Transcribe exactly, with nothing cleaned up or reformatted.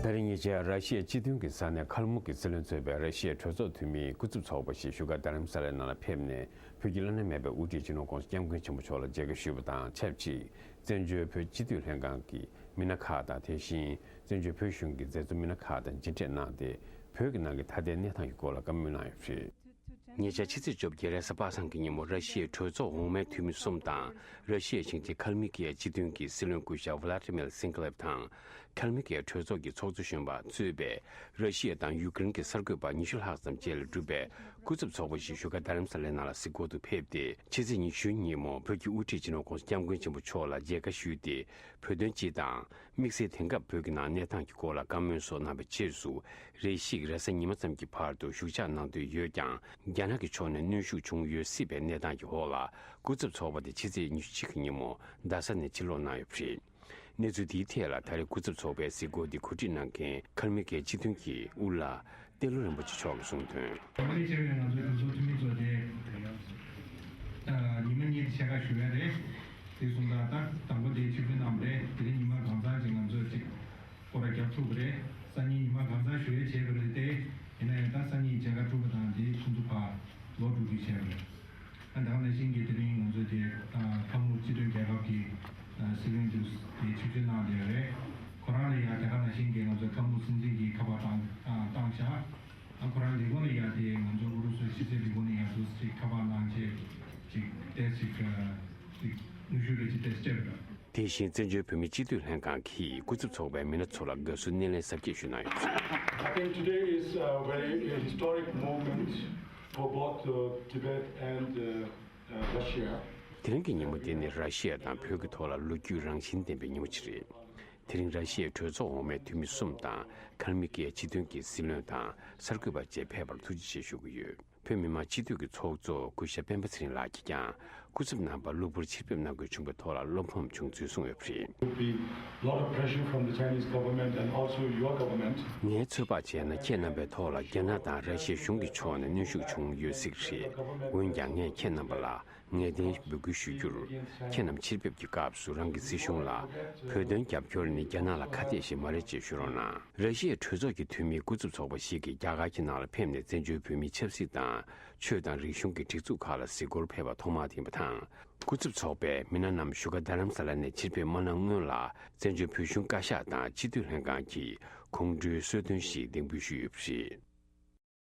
དེ་རིང་ཉེ་ཆར་ར་ཤི་ཡའི་སྤྱི་མཐུན་གྱི་ས་གནས་ཁལ་མུག་གི་སྲིད་བློན་གཙོས་པའི་ར་ཤི་ཡའི་གྲོས་ཚོགས་འཐུས་མིའི་སྐུ་ཚབ་ཚོགས་པ་ཞིག་བཞུགས་སྒར་རྡ་རམ་ས་ལའི་ནང་ལ་ཕེབས་ནས། བོད་ཀྱི་བླ་ན་མེད་པའི་དབུ་ཁྲིད་སྤྱི་ནོར་༸གོང་ས་༸སྐྱབས་མགོན་ཆེན་པོ་མཆོག་ལ་མཇལ་ཁ་ཞུས་པ་དང་ཆབས་ཅིག་བཙན་བྱོལ་བོད་སྤྱི་འཐུས་ལྷན་ཁང་གི་མི་སྣ་ཁག་དང་། དེ་བཞིན་བཙན་བྱོལ་བོད་གཞུང་གི་མཛད་གཙོ་མི་སྣ་ཁག་དང་མཇལ་འཕྲད་གནང་སྟེ། བོད་ཀྱི་ནང་གི་ད་ལྟའི་གནས་སྟངས་ཀྱི་སྐོར་ལ་བཀའ་མོལ་གནང་ཡོད་པ་རེད། ཉེ་ཆར་ཕྱི་ཚེས་བཅོ་བརྒྱད་རེས་གཟའ་པ་སངས་ཀྱི་ཉིན་མོ་ར་ཤི་ཡའི་གྲོས་ཚོགས་འོག་མའི་འཐུས་མི་གསུམ་དང་། ར་ཤི་ཡའི་ཞིང་ཆེན་ཁལ་མི་ཀི་ཡའི་སྤྱི་མཐུན་གྱི་སྲིད་བློན་སྐུ་ཞབས་ཝ་ལ་ཏི་མེར་སིང་ཀ་ལེབ་དང་། ཁལ་མི་ཀི་ཡའི་གྲོས་ཚོགས་ཀྱི་ཚོགས་གཙོ་གཞོན་པ་གཙོས་པའི་ར་ཤི་ཡ་དང་ཡུ་ཀེ་རེན་གྱི་གསར་འགོད་པ་ཉི་ཤུ་ལྷག་ཙམ་བཅས་ལས་གྲུབ་པའི་སྐུ་ཚབ་ཚོགས་པ་ཞིག་བཞུགས་སྒར་རྡ་རམ་ས་ལའི་ནང་ལ་གཟིགས་སྐོར་དུ་ཕེབས་ཏེ། ཕྱི་ཚེས་ཉི་ཤུའི་ཉིན་མོ་བོད་ཀྱི་དབུ་ཁྲིད་སྤྱི་ནོར་༸གོང་ས་༸སྐྱབས་མགོན་ཆེན་པོ་མཆོག་ལ་མཇལ་ཁ་ཞུས་ཏེ། བོད་དོན་སྤྱི་དང་། དམིགས་བསལ་དེང་སྐབས་བོད་ཀྱི་ནང་གནས་སྟངས་ཀྱི་སྐོར་ལ་བཀའ་མོལ་སོགས་གནང་བའི་རྗེས་སུ། རེ་ཞིག་རེས་གཟའ་ཉི་མ་ཙམ་གྱི་བར་དུ་བཞུགས་ཕྱག་གནང་འདོད་ཡོད་ཀྱང་། རྒྱ་ནག་གི་ཕྱོགས་ནས་གནོན་ཤུགས་བྱུང་ཡོད་སྲིད་པའི་གནས་སྟངས་ཀྱི་འོག་ལ། སྐུ་ཚབ་ཚོགས་པ་དེ་ཕྱི་ཚེས་ཉི་ཤུ་གཅིག་གི་ཉིན་མོ་རྡ་ས་ནས་ཕྱིར་ལོག་གནང་ཡོད་པ་རེད། གནས་ཚུལ་དེའི་ཐད་ལ་ད་རེས་སྐུ་ཚབ་ཚོགས་པའི་གཟིགས་སྐོར་འདི་གོ་སྒྲིག་གནང་མཁན་ཁལ་མི་ཀའི་སྤྱི་མཐུན་གྱི་དབུ་བླ་ཏེ་ལོ་རིན་པོ་ཆེ་མཆོག་གིས་གསུངས་དོན། དེ་ནས་ཆེ་བའི་ང་ཚོའི་གྲོས་ཚོགས་འཐུས་མི་ཚོ་དེ་ཉི་མ་གཉིས་དེ་ཕྱེད་ཀ་ཞུ་ཡ་རེད། དེ་སོང་ཙང་ད་དང་པོ་དེ་ཆིབས་བསྒྱུར་གནང་བ་རེད། དེ་རིང་ཉི་མ་གང་ཚང་ཅིག་ང་ཚོས་ཅིག་སྐོར་ར་བརྒྱབ་ཐུབ་པ་རེད། སང་ཉིན་ཉི་མ་གང་ཚང་ཞུ་ཡ་བྱས་པ་རེད་དེ། ཡིན་ན་ཡང་ད་སང་ཉིན་མཇལ་ཁ་གྲུབ་པ་དང་དེ་ཁོང་ཚོ་ཕར་ལོག་འགྲོ་རྒྱུ་བྱས་པ་རེད། ཨ་ད་ག་ནང་བཞིན་གྱི་དེ་རིང་ང་ཚོས་དེ་ཁ་མུག་སྤྱི་མཐུན་རྒྱལ་ཁབ་ཀྱི་སྲིད་བློན་དུ་དེ་ཆིབས་བསྒྱུར་གནང་བསྡད་ཡོད་རེད། ཁོ་རང་ལ་ཡང་དེ་ག་ནང་བཞིན་གྱི་ང་ཚོའི་ཁ་མུག་སྲིད་འཛིན་གྱིས་ཁ་པར་བཏང་བཏང་བཞག་ཨ་ཁོ་རང་ལས་ཁུངས་ལ་ཡང་དེ་ང་ཚོ་ཨུ་རུ་སུའི་ཕྱི་སྲིད་ལས་ཁུངས་ལ་ཡང་དུ་ཅིག་ཁ་པར་གནང་བྱས་ཅིག་ཏེ་ཅིག་ཅིག་ནུས་ཤུགས་རེ་ཅིག་ཏེ་སྤྲད་པ་རེད། དེ་བཞིན་བཙན་བྱོལ་བོད་མིའི་སྤྱི་འཐུས་ལྷན་ཁང་གིས་སྐུ་ཚབ་ཚོགས་པའི་མི་སྣ་ཚོ་ལ་དགའ་བསུ་སྣེ་ལེན་གཟབ་རྒྱས་ཞུས་གནང་ཡོད། I think today is a very historic moment for both uh, Tibet and uh, uh, Russia. དེ་རིང་གི་ཉིན་མོ་འདི་ནི་ར་ཤི་ཡ་དང་བོད་ཀྱི་ཐོག་ལ་ལོ་རྒྱུས་རང་བཞིན་ལྡན་པའི་ཉིན་མོ་ཞིག་རེད། དེ་རིང་ར་ཤི་ཡའི་གྲོས་ཚོགས་འོག་མའི་འཐུས་མི་གསུམ་དང་། ཁལ་མི་ཀི་ཡའི་སྤྱི་མཐུན་གྱི་སྲིད་བློན་དང་གསར་འགོད་པ་བཅས་ཕེབས་པར་ཐུགས་རྗེ་ཆེ་ཞུ་གི་ཡོད། བོད་མི་མང་སྤྱི་འཐུས་ཀྱི་ཚོགས་གཙོ་སྐུ་ཞབས་སྤེན་པ་ཚེ་རིང་ལགས་ཀྱིས་ཀྱང་། སྐུ་ཚབ་རྣམ་པ་གློ་བུར་ཕྱིར་ཕེབས་གནང་དགོས་བྱུང་བའི་ཐོག་ལ་བློ་ཕམ་བྱུང་ཚུལ་གསུངས་ཡོད་པ་རེད། Would be lot of pressure from the Chinese government and also your government. ངའི་ཚོད་དཔག་བྱས་ན། ཁྱེད་རྣམ་པའི་ཐོག་ལ་རྒྱ་ནག་དང་ར་ཤི་ཡའི་གཞུང་གི་ཕྱོགས་ནས་གནོན་ཤུགས་བྱུང་ཡོད་སྲིད་རེད། འོན་ཀྱང་ངས་ཁྱེད་རྣམ་པ་ལ་ངེས་གཏན་འབོད་སྐུལ་ཞུ་རྒྱུར། ཁྱེད་རྣམས་ཕྱིར་ཕེབས་ཀྱི་སྐབས་སུ་རང་གི་སྲིད་གཞུང་ལ་བོད་དོན་རྒྱབ་སྐྱོར་ནི་རྒྱ་ནག་ལ་ཁ་གཏད་ཞིག་མ་རེད་ཅེས་ཞུ་རོགས་གནང་། ར་ཤི་ཡའི་གྲོས་ཚོགས་ཀྱི་འཐུས་མིའི་སྐུ་ཚབ་ཚོགས་པ་ཞིག་གིས་རྒྱ་གར་གྱི་ནང་ལ་ཕེབས་ནས་བཙན་བྱོལ་བོད་མིའི་ཆབ་སྲིད་དང་ཆོས་དང་རིག་གཞུང་གི་སྒྲིག་འཛུགས་ཁག་ལ་གཟིགས་སྐོར་ཕེབས་པ་ཐོག་མ་ཡིན་པ་དང་། སྐུ་ཚབ་ཚོགས་པའི་མི་སྣ་རྣམས་བཞུགས་སྒར་རྡ་རམ་ས་ལ་ནས་ཕྱིར་ཕེབས་མ་གནང་སྔོན་ལ། བཙན་བྱོལ་བོད་གཞུང་བཀའ་ཤག་དང་སྤྱི་འཐུས་ལྷན་ཁང་གིས་ཁོང་ཁྲོའི་གསོལ་སྟོན་ཞིག་གདན་འབུལ་ཞུས་ཡོད་པ་རེད།